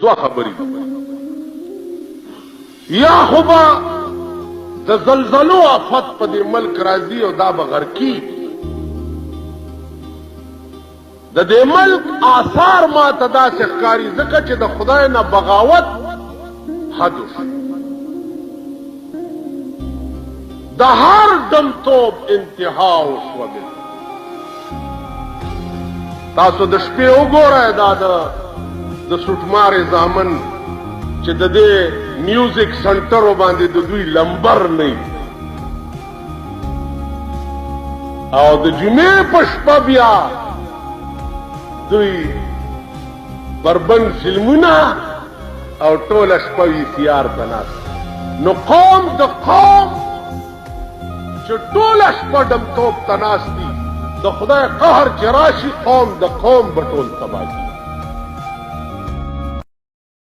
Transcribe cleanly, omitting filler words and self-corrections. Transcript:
دوه خبرې یا خو به د زلزلو آفت په دې ملک راځي او دا به غرقېږي. د دې ملک آثار ما ته داسې ښکاري ځکه چې د خدای نه بغاوت حد وشو، د هر ډمتوب انتها وشوه. بالکل تاسو د شپې وګورئ، دا د سوټمارې زامن چې د دې میوزیک سنټرو باندې د دوی لمبر نه، او د جمعې په شپه بیا دوی بربند فلمونه او ټوله شپه وي سي آر ته ناست. نو قوم د قوم چې ټوله شپه ډمتوب ته ناست دي، د خدای قهر چې راشي، قوم د قوم به ټول تباه کړي.